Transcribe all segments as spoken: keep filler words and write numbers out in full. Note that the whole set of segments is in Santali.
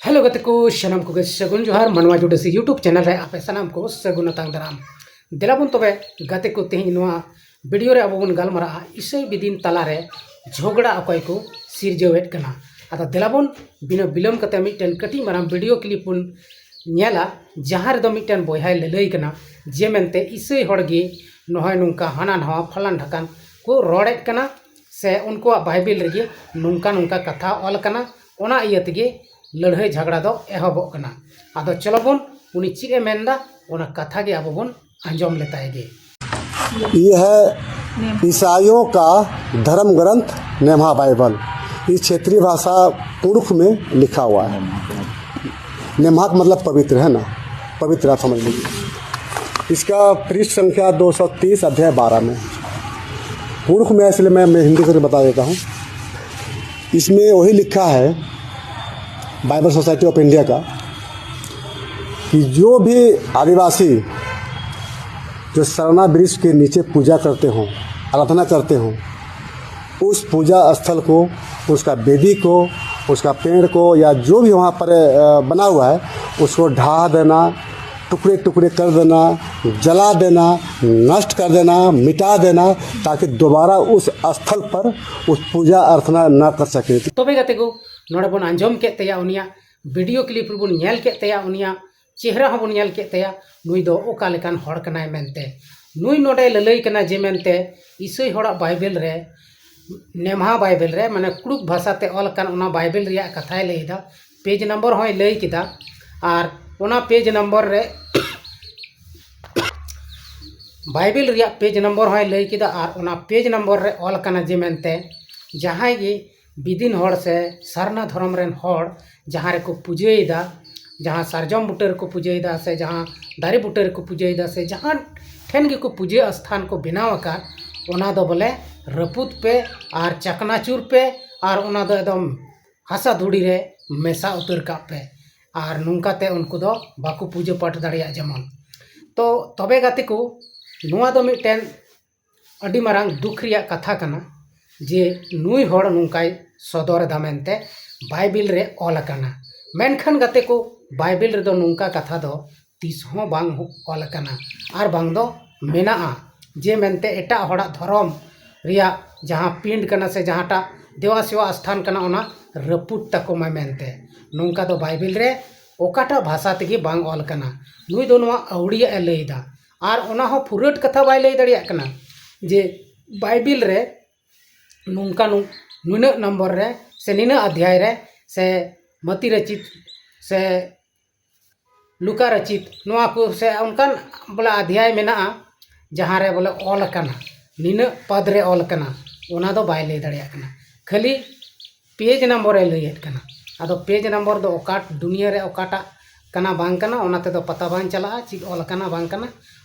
ᱦᱮᱞᱳ ᱜᱟᱛᱮ ᱠᱚ, ᱥᱟᱱᱟᱢ ᱠᱚᱜᱮ ᱥᱟᱹᱜᱩᱱ ᱡᱚᱦᱟᱨ᱾ ᱢᱟᱱᱣᱟ ᱡᱩᱰᱟᱹᱥᱤ YouTube ᱪᱮᱱᱮᱞ ᱨᱮ ᱟᱯᱮ ᱥᱟᱱᱟᱢ ᱠᱚ ᱥᱟᱹᱜᱩᱱ ᱟᱛᱟᱝ ᱫᱟᱨᱟᱢ᱾ ᱫᱮᱞᱟ ᱵᱚᱱ ᱛᱚᱵᱮ ᱜᱟᱛᱮ ᱠᱚ, ᱛᱮᱦᱮᱧ ᱱᱚᱣᱟ ᱵᱷᱤᱰᱤᱭᱳ ᱨᱮ ᱟᱵᱚ ᱵᱚᱱ ᱜᱟᱞᱢᱟᱨᱟᱜᱼᱟ ᱤᱥᱟᱹᱭ ᱵᱤᱫᱤᱱ ᱛᱟᱞᱟᱨᱮ ᱡᱷᱚᱜᱽᱲᱟ ᱚᱠᱚᱭ ᱠᱚ ᱥᱤᱨᱡᱟᱹᱣᱮᱫ ᱠᱟᱱᱟ᱾ ᱟᱫᱚ ᱫᱮᱞᱟ ᱵᱚᱱ ᱵᱤᱱᱟᱹ ᱵᱤᱞᱚᱢ ᱠᱟᱛᱮ ᱢᱤᱫᱴᱮᱱ ᱠᱟᱹᱴᱤᱡ ᱢᱟᱨᱟᱝ ᱵᱷᱤᱰᱤᱭᱳ ᱠᱞᱤᱯ ᱵᱚᱱ ᱧᱮᱞᱟ, ᱡᱟᱦᱟᱸ ᱨᱮᱫᱚ ᱢᱤᱫᱴᱮᱱ ᱵᱚᱭᱦᱟᱭ ᱞᱟᱹᱞᱟᱹᱭ ᱠᱟᱱᱟ ᱡᱮ ᱢᱮᱱᱛᱮ ᱤᱥᱟᱹᱭ ᱦᱚᱲ ᱜᱮ ᱱᱚᱜᱼᱚᱭ ᱱᱚᱝᱠᱟ ᱦᱟᱱᱟ ᱱᱟᱣᱟ ᱯᱷᱟᱞᱟᱱ ᱰᱷᱟᱠᱟᱱ ᱠᱚ ᱨᱚᱲᱮᱫ ᱠᱟᱱᱟ, ᱥᱮ ᱩᱱᱠᱩᱣᱟᱜ ᱵᱟᱭᱵᱮᱞ ᱨᱮᱜᱮ ᱱᱚᱝᱠᱟ ᱱᱚᱝᱠᱟ ᱠᱟᱛᱷᱟ ᱚᱞ ᱟᱠᱟᱱᱟ, ᱚᱱᱟ ᱤᱭᱟᱹ ᱛᱮᱜᱮ ᱞᱟᱹᱲᱦᱟᱹᱭ ᱡᱷᱟᱜᱽᱲᱟ ᱫᱚ ᱮᱦᱚᱵᱚᱜ ᱠᱟᱱᱟ᱾ ᱟᱫᱚ ᱪᱚᱞᱚ ᱵᱚᱱ ᱩᱱᱤ ᱪᱮᱫ ᱮ ᱢᱮᱱᱫᱟ, ᱚᱱᱟ ᱠᱟᱛᱷᱟ ᱜᱮ ᱟᱵᱚ ᱵᱚᱱ ᱟᱸᱡᱚᱢ ᱞᱮᱛᱟᱭ ᱜᱮ᱾ ये है ईसाइयों का धर्म ग्रंथ नेम्हा बाइबल। इस क्षेत्रीय भाषा कुड़ुख में लिखा हुआ है। नेम्हा का मतलब पवित्र है ना, पवित्र आप समझ लीजिए। इसका पृष्ठ संख्या दो सौ तीस, अध्याय बारह में। कुड़ुख में है, इसलिए मैं मैं हिंदी करके बता देता हूँ। इसमें वही लिखा है बाइबल सोसाइटी ऑफ इंडिया का कि जो भी आदिवासी जो सरना वृक्ष के नीचे पूजा करते हों, आराधना करते हों, उस पूजा स्थल को, उसका वेदी को, उसका पेड़ को या जो भी वहाँ पर अ, बना हुआ है, उसको ढहा देना, टुकड़े टुकड़े कर देना, जला देना, नष्ट कर देना, मिटा देना, ताकि दोबारा उस स्थल पर उस पूजा अर्चना ना कर सके। ᱛᱚᱵᱮ ᱜᱟᱛᱮ ᱠᱚ, ᱱᱚᱰᱮ ᱵᱚᱱ ᱟᱸᱡᱚᱢ ᱠᱮᱫ ᱛᱟᱭᱟ ᱩᱱᱤᱭᱟᱜ ᱵᱷᱤᱰᱤᱭᱳ ᱠᱞᱤᱯ ᱨᱮᱵᱚᱱ ᱧᱮᱞ ᱠᱮᱫ ᱛᱟᱭᱟ, ᱩᱱᱤᱭᱟᱜ ᱪᱮᱦᱨᱟ ᱦᱚᱸᱵᱚᱱ ᱧᱮᱞ ᱠᱮᱫ ᱛᱟᱭᱟ, ᱱᱩᱭ ᱫᱚ ᱚᱠᱟ ᱞᱮᱠᱟᱱ ᱦᱚᱲ ᱠᱟᱱᱟᱭ ᱢᱮᱱᱛᱮ᱾ ᱱᱩᱭ ᱱᱚᱰᱮ ᱞᱟᱹᱞᱟᱹᱭ ᱠᱟᱱᱟ ᱡᱮ ᱢᱮᱱᱛᱮ ᱤᱥᱟᱹᱭ ᱦᱚᱲᱟᱜ ᱵᱟᱭᱵᱮᱞ ᱨᱮ, ᱱᱮᱢᱦᱟ ᱵᱟᱭᱵᱮᱞ ᱨᱮ, ᱢᱟᱱᱮ ᱠᱩᱲᱩᱠ ᱵᱷᱟᱥᱟ ᱛᱮ ᱚᱞ ᱟᱠᱟᱱ ᱚᱱᱟ ᱵᱟᱭᱵᱮᱞ ᱨᱮᱭᱟᱜ ᱠᱟᱛᱷᱟᱭ ᱞᱟᱹᱭ ᱮᱫᱟ᱾ ᱯᱮᱡᱽ ᱱᱚᱢᱵᱚᱨ ᱦᱚᱸᱭ ᱞᱟᱹᱭ ᱠᱮᱫᱟ, ᱟᱨ ᱚᱱᱟ ᱯᱮᱡᱽ ᱱᱚᱢᱵᱚᱨ ᱨᱮ ᱵᱟᱭᱵᱮᱞ ᱨᱮᱭᱟᱜ ᱯᱮᱡᱽ ᱱᱚᱢᱵᱚᱨ ᱦᱚᱸᱭ ᱞᱟᱹᱭ ᱠᱮᱫᱟ, ᱟᱨ ᱚᱱᱟ ᱯᱮᱡᱽ ᱱᱚᱢᱵᱚᱨ ᱨᱮ ᱚᱞ ᱟᱠᱟᱱᱟ ᱡᱮ ᱢᱮᱱᱛᱮ ᱡᱟᱦᱟᱸᱭ ᱜᱮ ᱵᱤᱫᱤᱱ ᱦᱚᱲ ᱥᱮ ᱥᱟᱨᱱᱟ ᱫᱷᱚᱨᱚᱢ ᱨᱮᱱ ᱦᱚᱲ ᱡᱟᱦᱟᱸ ᱨᱮᱠᱚ ᱯᱩᱡᱟᱹᱭᱮᱫᱟ, ᱡᱟᱦᱟᱸ ᱥᱟᱨᱡᱚᱢ ᱵᱩᱴᱟᱹ ᱨᱮᱠᱚ ᱯᱩᱡᱟᱹᱭᱮᱫᱟ ᱥᱮ ᱡᱟᱦᱟᱸ ᱫᱟᱨᱮ ᱵᱩᱴᱟᱹ ᱨᱮᱠᱚ ᱯᱩᱡᱟᱹᱭᱮᱫᱟ ᱥᱮ ᱡᱟᱦᱟᱸ ᱴᱷᱮᱱ ᱜᱮᱠᱚ ᱯᱩᱡᱟᱹ ᱟᱥᱛᱷᱟᱱ ᱠᱚ ᱵᱮᱱᱟᱣ ᱟᱠᱟᱫ, ᱚᱱᱟ ᱫᱚ ᱵᱚᱞᱮ ᱨᱟᱹᱯᱩᱫ ᱯᱮ ᱟᱨ ᱪᱟᱠᱱᱟᱪᱩᱨ ᱯᱮ ᱟᱨ ᱚᱱᱟ ᱫᱚ ᱮᱠᱫᱚᱢ ᱦᱟᱥᱟ ᱫᱷᱩᱲᱤ ᱨᱮ ᱢᱮᱥᱟ ᱩᱛᱟᱹᱨ ᱠᱟᱜ ᱯᱮ᱾ ᱟᱨ ᱱᱚᱝᱠᱟᱛᱮ ᱩᱱᱠᱩ ᱫᱚ ᱵᱟᱠᱚ ᱯᱩᱡᱟᱹ ᱯᱟᱴ ᱫᱟᱲᱮᱭᱟᱜ ᱡᱮᱢᱚᱱ᱾ ᱛᱚ ᱛᱚᱵᱮ ᱜᱟᱛᱮ ᱠᱚ, ᱱᱚᱣᱟ ᱫᱚ ᱢᱤᱫᱴᱮᱱ ᱟᱹᱰᱤ ᱢᱟᱨᱟᱝ ᱫᱩᱠ ᱨᱮᱭᱟᱜ ᱠᱟᱛᱷᱟ ᱠᱟᱱᱟ ᱡᱮ ᱱᱩᱭ ᱦᱚᱲ ᱱᱚᱝᱠᱟᱭ ᱥᱚᱫᱚᱨ ᱮᱫᱟ ᱢᱮᱱᱛᱮ ᱵᱟᱭᱵᱮᱞ ᱨᱮ ᱚᱞ ᱟᱠᱟᱱᱟ᱾ ᱢᱮᱱᱠᱷᱟᱱ ᱜᱟᱛᱮ ᱠᱚ, ᱵᱟᱭᱵᱮᱞ ᱨᱮᱫᱚ ᱱᱚᱝᱠᱟ ᱠᱟᱛᱷᱟ ᱫᱚ ᱛᱤᱥ ᱦᱚᱸ ᱵᱟᱝ ᱚᱞ ᱟᱠᱟᱱᱟ ᱟᱨ ᱵᱟᱝ ᱫᱚ ᱢᱮᱱᱟᱜᱼᱟ, ᱡᱮ ᱢᱮᱱᱛᱮ ᱮᱴᱟᱜ ᱦᱚᱲᱟᱜ ᱫᱷᱚᱨᱚᱢ ᱨᱮᱭᱟᱜ ᱡᱟᱦᱟᱸ ᱯᱤᱸᱰ ᱠᱟᱱᱟ ᱥᱮ ᱡᱟᱦᱟᱸᱴᱟᱜ ᱫᱮᱣᱟ ᱥᱮᱣᱟ ᱟᱥᱛᱷᱟᱱ ᱠᱟᱱᱟ, ᱚᱱᱟ ᱨᱟᱹᱯᱩᱫ ᱛᱟᱠᱚ ᱢᱟ ᱢᱮᱱᱛᱮ᱾ ᱱᱚᱝᱠᱟ ᱫᱚ ᱵᱟᱭᱵᱮᱞ ᱨᱮ ᱚᱠᱟᱴᱟᱜ ᱵᱷᱟᱥᱟ ᱛᱮᱜᱮ ᱵᱟᱝ ᱚᱞ ᱠᱟᱱᱟ᱾ ᱱᱩᱭ ᱫᱚ ᱱᱚᱣᱟ ᱟᱹᱣᱲᱤᱭᱟᱜ ᱮ ᱞᱟᱹᱭᱫᱟ, ᱟᱨ ᱚᱱᱟ ᱦᱚᱸ ᱯᱩᱨᱟᱹᱴ ᱠᱟᱛᱷᱟ ᱵᱟᱭ ᱞᱟᱹᱭ ᱫᱟᱲᱮᱭᱟᱜ ᱠᱟᱱᱟ ᱡᱮ ᱵᱟᱭᱵᱮᱞ ᱨᱮ ᱱᱚᱝᱠᱟ ᱱᱩ-, ᱱᱩᱱᱟᱹᱜ ᱱᱚᱢᱵᱚᱨ ᱨᱮ ᱥᱮ ᱱᱤᱱᱟᱹᱜ ᱚᱫᱷᱭᱟᱭ ᱨᱮ ᱥᱮ ᱢᱟᱹᱛᱤ ᱨᱟᱹᱪᱤᱛ ᱥᱮ ᱞᱩᱠᱟ ᱨᱟᱹᱪᱤᱛ, ᱱᱚᱣᱟ ᱠᱚ ᱥᱮ ᱚᱱᱠᱟᱱ ᱵᱚᱞᱮ ᱚᱫᱷᱭᱟᱭ ᱢᱮᱱᱟᱜᱼᱟ, ᱡᱟᱦᱟᱸ ᱨᱮ ᱵᱚᱞᱮ ᱚᱞ ᱟᱠᱟᱱᱟ, ᱱᱤᱱᱟᱹᱜ ᱯᱟᱫᱽ ᱨᱮ ᱚᱞ ᱟᱠᱟᱱᱟ, ᱚᱱᱟ ᱫᱚ ᱵᱟᱭ ᱞᱟᱹᱭ ᱫᱟᱲᱮᱭᱟᱜ ᱠᱟᱱᱟ᱾ ᱠᱷᱟᱹᱞᱤ ᱯᱮᱡᱽ ᱱᱚᱢᱵᱚᱨ ᱮ ᱞᱟᱹᱭᱮᱫ ᱠᱟᱱᱟ᱾ ᱟᱫᱚ ᱯᱮᱡᱽ ᱱᱚᱢᱵᱚᱨ ᱫᱚ ᱚᱠᱟ ᱫᱩᱱᱤᱭᱟᱹ ᱨᱮ ᱚᱠᱟᱴᱟᱜ ᱠᱟᱱᱟ ᱵᱟᱝ ᱠᱟᱱᱟ, ᱚᱱᱟ ᱛᱮᱫᱚ ᱯᱟᱛᱟ ᱵᱟᱝ ᱪᱟᱞᱟᱜᱼᱟ, ᱪᱮᱫ ᱚᱞ ᱟᱠᱟᱱᱟ ᱵᱟᱝ ᱠᱟᱱᱟ᱾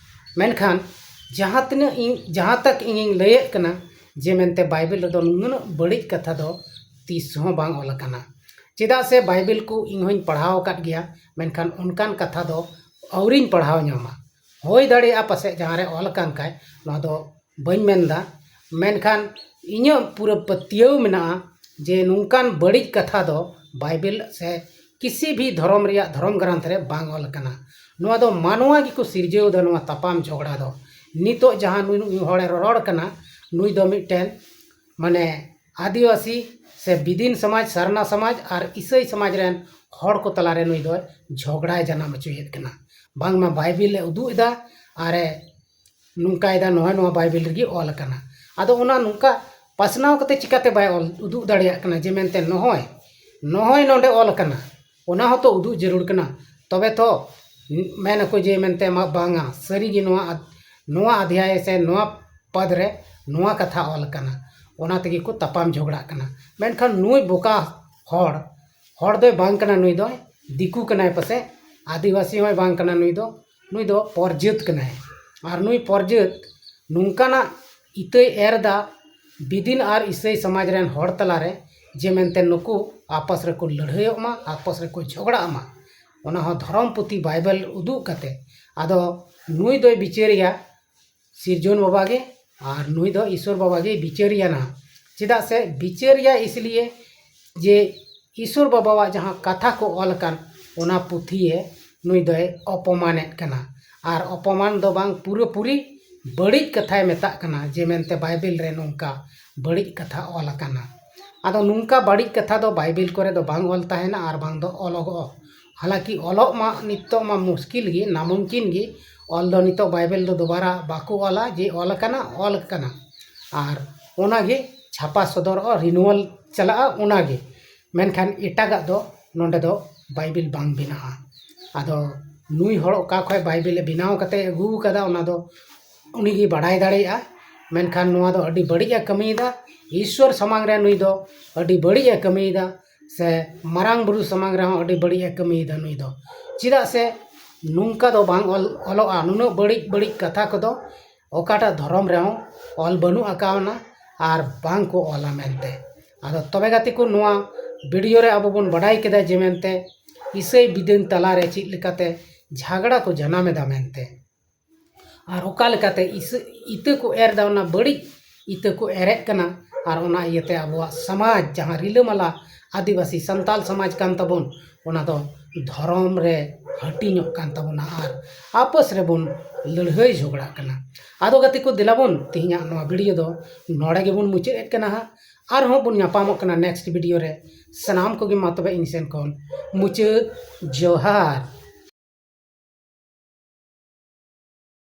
ᱢᱮᱱᱠᱷᱟᱱ ᱡᱟᱦᱟᱸ ᱛᱤᱱᱟᱹᱜ ᱤᱧ, ᱡᱟᱦᱟᱸ ᱛᱟᱠ ᱤᱧᱤᱧ ᱞᱟᱹᱭᱮᱫ ᱠᱟᱱᱟ ᱡᱮ ᱢᱮᱱᱛᱮ ᱵᱟᱭᱵᱮᱞ ᱨᱮᱫᱚ ᱱᱩᱱᱟᱹᱜ ᱵᱟᱹᱲᱤᱡ ᱠᱟᱛᱷᱟ ᱫᱚ ᱛᱤᱥ ᱦᱚᱸ ᱵᱟᱝ ᱚᱞ ᱟᱠᱟᱱᱟ᱾ ᱪᱮᱫᱟᱜ ᱥᱮ ᱵᱟᱭᱵᱮᱞ ᱠᱚ ᱤᱧ ᱦᱚᱸᱧ ᱯᱟᱲᱦᱟᱣ ᱟᱠᱟᱫ ᱜᱮᱭᱟ, ᱢᱮᱱᱠᱷᱟᱱ ᱚᱱᱠᱟᱱ ᱠᱟᱛᱷᱟ ᱫᱚ ᱟᱹᱣᱨᱤᱧ ᱯᱟᱲᱦᱟᱣ ᱧᱟᱢᱟ᱾ ᱦᱩᱭ ᱫᱟᱲᱮᱭᱟᱜᱼᱟ ᱯᱟᱥᱮᱡ ᱡᱟᱦᱟᱸ ᱨᱮ ᱚᱞ ᱟᱠᱟᱱ ᱠᱷᱟᱡ, ᱱᱚᱣᱟ ᱫᱚ ᱵᱟᱹᱧ ᱢᱮᱱᱫᱟ, ᱢᱮᱱᱠᱷᱟᱱ ᱤᱧᱟᱹᱜ ᱯᱩᱨᱟᱹ ᱯᱟᱹᱛᱭᱟᱹᱣ ᱢᱮᱱᱟᱜᱼᱟ ᱡᱮ ᱱᱚᱝᱠᱟᱱ ᱵᱟᱹᱲᱤᱡ ᱠᱟᱛᱷᱟ ᱫᱚ ᱵᱟᱭᱵᱮᱞ ᱥᱮ ᱠᱤᱥᱤ ᱵᱷᱤ ᱫᱷᱚᱨᱚᱢ ᱨᱮᱭᱟᱜ ᱫᱷᱚᱨᱚᱢ ᱜᱨᱟᱱᱛᱷ ᱨᱮ ᱵᱟᱝ ᱚᱞ ᱟᱠᱟᱱᱟ᱾ ᱱᱚᱣᱟ ᱫᱚ ᱢᱟᱱᱣᱟ ᱜᱮᱠᱚ ᱥᱤᱨᱡᱟᱹᱣ ᱮᱫᱟ ᱱᱚᱣᱟ ᱛᱟᱯᱟᱢ ᱡᱷᱚᱜᱽᱲᱟ ᱫᱚ᱾ ᱱᱤᱛᱚᱜ ᱡᱟᱦᱟᱸ ᱱᱩᱭ, ᱱᱩᱭ ᱦᱚᱲᱮ ᱨᱚᱨᱚᱲ ᱠᱟᱱᱟ, ᱱᱩᱭ ᱫᱚ ᱢᱤᱫᱴᱮᱱ ᱢᱟᱱᱮ ᱟᱹᱫᱤᱵᱟᱹᱥᱤ ᱥᱮ ᱵᱤᱫᱤᱱ ᱥᱚᱢᱟᱡᱽ, ᱥᱟᱨᱱᱟ ᱥᱚᱢᱟᱡᱽ ᱟᱨ ᱤᱥᱟᱹᱭ ᱥᱚᱢᱟᱡᱽ ᱨᱮᱱ ᱦᱚᱲ ᱠᱚ ᱛᱟᱞᱟᱨᱮ ᱱᱩᱭ ᱫᱚ ᱡᱷᱚᱜᱽᱲᱟᱭ ᱡᱟᱱᱟᱢ ᱦᱚᱪᱚᱭᱮᱫ ᱠᱟᱱᱟ᱾ ᱵᱟᱝᱢᱟ ᱵᱟᱭᱵᱮᱞ ᱮ ᱩᱫᱩᱜ ᱮᱫᱟ ᱟᱨᱮ ᱱᱚᱝᱠᱟᱭᱮᱫᱟ, ᱱᱚᱜᱼᱚᱭ ᱱᱚᱣᱟ ᱵᱟᱭᱵᱮᱞ ᱨᱮᱜᱮ ᱚᱞ ᱟᱠᱟᱱᱟ᱾ ᱟᱫᱚ ᱚᱱᱟ ᱱᱚᱝᱠᱟ ᱯᱟᱥᱱᱟᱣ ᱠᱟᱛᱮ ᱪᱤᱠᱟᱛᱮ ᱵᱟᱭ ᱚᱞ ᱩᱫᱩᱜ ᱫᱟᱲᱮᱭᱟᱜ ᱠᱟᱱᱟ ᱡᱮ ᱢᱮᱱᱛᱮ ᱱᱚᱜᱼᱚᱭ, ᱱᱚᱜᱼᱚᱭ ᱱᱚᱰᱮ ᱚᱞ ᱟᱠᱟᱱᱟ? ᱚᱱᱟ ᱦᱚᱸᱛᱚ ᱩᱫᱩᱜ ᱡᱟᱹᱨᱩᱲ ᱠᱟᱱᱟ᱾ ᱛᱚᱵᱮ ᱛᱚ ᱢᱮᱱ ᱟᱠᱚ ᱡᱮ ᱢᱮᱱᱛᱮ ᱢᱟ ᱵᱟᱝᱟ, ᱥᱟᱹᱨᱤᱜᱮ ᱱᱚᱣᱟ ᱟᱫ-, ᱱᱚᱣᱟ ᱚᱫᱷᱭᱟᱭ ᱥᱮ ᱱᱚᱣᱟ ᱯᱟᱫᱽ ᱨᱮ ᱱᱚᱣᱟ ᱠᱟᱛᱷᱟ ᱚᱞ ᱟᱠᱟᱱᱟ, ᱚᱱᱟ ᱛᱮᱜᱮ ᱠᱚ ᱛᱟᱯᱟᱢ ᱡᱷᱚᱜᱽᱲᱟᱜ ᱠᱟᱱᱟ᱾ ᱢᱮᱱᱠᱷᱟᱱ ᱱᱩᱭ ᱵᱚᱠᱟ ᱦᱚᱲ, ᱦᱚᱲ ᱫᱚᱭ ᱵᱟᱝ ᱠᱟᱱᱟ, ᱱᱩᱭ ᱫᱚᱭ ᱫᱤᱠᱩ ᱠᱟᱱᱟᱭ ᱯᱟᱥᱮᱡ, ᱟᱹᱫᱤᱵᱟᱹᱥᱤ ᱦᱚᱸᱭ ᱵᱟᱝ ᱠᱟᱱᱟ, ᱱᱩᱭ ᱫᱚ, ᱱᱩᱭ ᱫᱚ ᱯᱚᱨᱡᱟᱹᱛ ᱠᱟᱱᱟᱭ᱾ ᱟᱨ ᱱᱩᱭ ᱯᱚᱨᱡᱟᱹᱛ ᱱᱚᱝᱠᱟᱱᱟᱜ ᱤᱛᱟᱹᱭ ᱮᱨ ᱮᱫᱟ, ᱵᱤᱫᱤᱱ ᱟᱨ ᱤᱥᱟᱹᱭ ᱥᱚᱢᱟᱡᱽ ᱨᱮᱱ ᱦᱚᱲ ᱛᱟᱞᱟᱨᱮ, ᱡᱮ ᱢᱮᱱᱛᱮ ᱱᱩᱠᱩ ᱟᱯᱟᱥ ᱨᱮᱠᱚ ᱞᱟᱹᱲᱦᱟᱹᱭᱚᱜ ᱢᱟ, ᱟᱯᱟᱥ ᱨᱮᱠᱚ ᱡᱷᱚᱜᱽᱲᱟᱜ ᱢᱟ, ᱚᱱᱟ ᱦᱚᱸ ᱫᱷᱚᱨᱚᱢ ᱯᱩᱛᱷᱤ ᱵᱟᱭᱵᱮᱞ ᱩᱫᱩᱜ ᱠᱟᱛᱮ᱾ ᱟᱫᱚ ᱱᱩᱭ ᱫᱚᱭ ᱵᱤᱪᱟᱹᱨᱮᱭᱟ ᱥᱤᱨᱡᱚᱱ ᱵᱟᱵᱟ ᱜᱮ, ᱟᱨ ᱱᱩᱭ ᱫᱚ ᱤᱥᱚᱨ ᱵᱟᱵᱟ ᱜᱮᱭ ᱵᱤᱪᱟᱹᱨᱮᱭᱟ ᱱᱟᱦᱟᱜ᱾ ᱪᱮᱫᱟᱜ ᱥᱮ ᱵᱤᱪᱟᱹᱨᱮᱭᱟ ᱤᱥᱞᱤᱭᱮ ᱡᱮ ᱤᱥᱚᱨ ᱵᱟᱵᱟᱣᱟᱜ ᱡᱟᱦᱟᱸ ᱠᱟᱛᱷᱟ ᱠᱚ ᱚᱞ ᱟᱠᱟᱱ, ᱚᱱᱟ ᱯᱩᱛᱷᱤᱭᱮ ᱱᱩᱭ ᱫᱚᱭ ᱚᱯᱚᱢᱟᱱᱮᱫ ᱠᱟᱱᱟ᱾ ᱟᱨ ᱚᱯᱚᱢᱟᱱ ᱫᱚ ᱵᱟᱝ, ᱯᱩᱨᱟᱹᱯᱩᱨᱤ ᱵᱟᱹᱲᱤᱡ ᱠᱟᱛᱷᱟᱭ ᱢᱮᱛᱟᱜ ᱠᱟᱱᱟ, ᱡᱮ ᱢᱮᱱᱛᱮ ᱵᱟᱭᱵᱮᱞ ᱨᱮ ᱱᱚᱝᱠᱟ ᱵᱟᱹᱲᱤᱡ ᱠᱟᱛᱷᱟ ᱚᱞ ᱟᱠᱟᱱᱟ᱾ ᱟᱫᱚ ᱱᱚᱝᱠᱟ ᱵᱟᱹᱲᱤᱡ ᱠᱟᱛᱷᱟ ᱫᱚ ᱵᱟᱭᱵᱮᱞ ᱠᱚᱨᱮ ᱫᱚ ᱵᱟᱝ ᱚᱞ ᱛᱟᱦᱮᱱᱟ ᱟᱨ ᱵᱟᱝ ᱫᱚ ᱚᱞᱚᱜᱚᱜᱼᱟ᱾ ᱦᱟᱞᱟᱸᱠᱤ ᱚᱞᱚᱜ ᱢᱟ ᱱᱤᱛᱚᱜ ᱢᱟ ᱢᱩᱥᱠᱤᱞ ᱜᱮ, ᱱᱟᱢᱩᱢᱠᱤᱱ ᱜᱮ᱾ ᱚᱞ ᱫᱚ ᱱᱤᱛᱚᱜ ᱵᱟᱭᱵᱮᱞ ᱫᱚ ᱫᱚᱵᱟᱨᱟ ᱵᱟᱠᱚ ᱚᱞᱟ, ᱡᱮ ᱚᱞ ᱟᱠᱟᱱᱟ, ᱚᱞ ᱟᱠᱟᱱᱟ᱾ ᱟᱨ ᱚᱱᱟᱜᱮ ᱪᱷᱟᱯᱟ ᱥᱚᱫᱚᱨᱚᱜᱼᱟ, ᱨᱤᱱᱩᱣᱟᱞ ᱪᱟᱞᱟᱜᱼᱟ, ᱚᱱᱟᱜᱮ᱾ ᱢᱮᱱᱠᱷᱟᱱ ᱮᱴᱟᱜᱟᱜ ᱫᱚ ᱱᱚᱰᱮ ᱫᱚ ᱵᱟᱭᱵᱮᱞ ᱵᱟᱝ ᱵᱮᱱᱟᱜᱼᱟ᱾ ᱟᱫᱚ ᱱᱩᱭ ᱦᱚᱲ ᱚᱠᱟ ᱠᱷᱚᱱ ᱵᱟᱭᱵᱮᱞᱮ ᱵᱮᱱᱟᱣ ᱠᱟᱛᱮ ᱟᱹᱜᱩ ᱟᱠᱟᱫᱟ, ᱚᱱᱟ ᱫᱚ ᱩᱱᱤᱜᱮ ᱵᱟᱲᱟᱭ ᱫᱟᱲᱮᱭᱟᱜᱼᱟ᱾ ᱢᱮᱱᱠᱷᱟᱱ ᱱᱚᱣᱟ ᱫᱚ ᱟᱹᱰᱤ ᱵᱟᱹᱲᱤᱡ ᱮ ᱠᱟᱹᱢᱤᱭᱮᱫᱟ᱾ ᱤᱥᱥᱚᱨ ᱥᱟᱢᱟᱝ ᱨᱮ ᱱᱩᱭ ᱫᱚ ᱟᱹᱰᱤ ᱵᱟᱹᱲᱤᱡ ᱮ ᱠᱟᱹᱢᱤᱭᱮᱫᱟ, ᱥᱮ ᱢᱟᱨᱟᱝ ᱵᱩᱨᱩ ᱥᱟᱢᱟᱝ ᱨᱮᱦᱚᱸ ᱟᱹᱰᱤ ᱵᱟᱹᱲᱤᱡ ᱮ ᱠᱟᱹᱢᱤᱭᱮᱫᱟ ᱱᱩᱭ ᱫᱚ᱾ ᱪᱮᱫᱟᱜ ᱥᱮ ᱱᱚᱝᱠᱟ ᱫᱚ ᱵᱟᱝ ᱚᱞ ᱚᱞᱚᱜᱼᱟ, ᱱᱩᱱᱟᱹᱜ ᱵᱟᱹᱲᱤᱡ ᱵᱟᱹᱲᱤᱡ ᱠᱟᱛᱷᱟ ᱠᱚᱫᱚ ᱚᱠᱟᱴᱟᱜ ᱫᱷᱚᱨᱚᱢ ᱨᱮᱦᱚᱸ ᱚᱞ ᱵᱟᱹᱱᱩᱜ ᱟᱠᱟᱣᱱᱟ ᱟᱨ ᱵᱟᱝ ᱠᱚ ᱚᱞᱟ ᱢᱮᱱᱛᱮ᱾ ᱟᱫᱚ ᱛᱚᱵᱮ ᱜᱟᱛᱮ ᱠᱚ, ᱱᱚᱣᱟ ᱵᱷᱤᱰᱤᱭᱳ ᱨᱮ ᱟᱵᱚ ᱵᱚᱱ ᱵᱟᱰᱟᱭ ᱠᱮᱫᱟ ᱡᱮ ᱢᱮᱱᱛᱮ ᱤᱥᱟᱹᱭ ᱵᱤᱫᱟᱹᱱ ᱛᱟᱞᱟᱨᱮ ᱪᱮᱫ ᱞᱮᱠᱟᱛᱮ ᱡᱷᱟᱜᱽᱲᱟ ᱠᱚ ᱡᱟᱱᱟᱢ ᱮᱫᱟ ᱢᱮᱱᱛᱮ, ᱟᱨ ᱚᱠᱟ ᱞᱮᱠᱟᱛᱮ ᱤᱥᱟᱹ ᱤᱛᱟᱹ ᱠᱚ ᱮᱨ ᱮᱫᱟ, ᱚᱱᱟ ᱵᱟᱹᱲᱤᱡ ᱤᱛᱟᱹ ᱠᱚ ᱮᱨᱮᱫ ᱠᱟᱱᱟ᱾ ᱟᱨ ᱚᱱᱟ ᱤᱭᱟᱹᱛᱮ ᱟᱵᱚᱣᱟᱜ ᱥᱚᱢᱟᱡᱽ, ᱡᱟᱦᱟᱸ ᱨᱤᱞᱟᱹᱢᱟᱞᱟ ᱟᱹᱫᱤᱵᱟᱹᱥᱤ ᱥᱟᱱᱛᱟᱞ ᱥᱚᱢᱟᱡᱽ ᱠᱟᱱ ᱛᱟᱵᱚᱱ, ᱚᱱᱟ ᱫᱚ ᱫᱷᱚᱨᱚᱢ ᱨᱮ ᱦᱟᱹᱴᱤᱧᱚᱜ ᱠᱟᱱ ᱛᱟᱵᱚᱱᱟ ᱟᱨ ᱟᱯᱟᱥ ᱨᱮᱵᱚᱱ ᱞᱟᱹᱲᱦᱟᱹᱭ ᱡᱷᱚᱜᱽᱲᱟᱜ ᱠᱟᱱᱟ᱾ ᱟᱫᱚ ᱜᱟᱛᱮ ᱠᱚ, ᱫᱮᱞᱟ ᱵᱚᱱ ᱛᱮᱦᱮᱧᱟᱜ ᱱᱚᱣᱟ ᱵᱷᱤᱰᱤᱭᱳ ᱫᱚ ᱱᱚᱰᱮ ᱜᱮᱵᱚᱱ ᱢᱩᱪᱟᱹᱫ ᱮᱫ ᱠᱟᱱᱟ ᱦᱟᱸᱜ᱾ ᱟᱨᱦᱚᱸ ᱵᱚᱱ ᱧᱟᱯᱟᱢᱚᱜ ᱠᱟᱱᱟ ᱱᱮᱠᱥᱴ ᱵᱷᱤᱰᱤᱭᱳ ᱨᱮ᱾ ᱥᱟᱱᱟᱢ ᱠᱚᱜᱮ ᱢᱟ ᱛᱚᱵᱮ ᱤᱧ ᱥᱮᱱ ᱠᱷᱚᱱ ᱢᱩᱪᱟᱹᱫ ᱡᱚᱦᱟᱨ᱾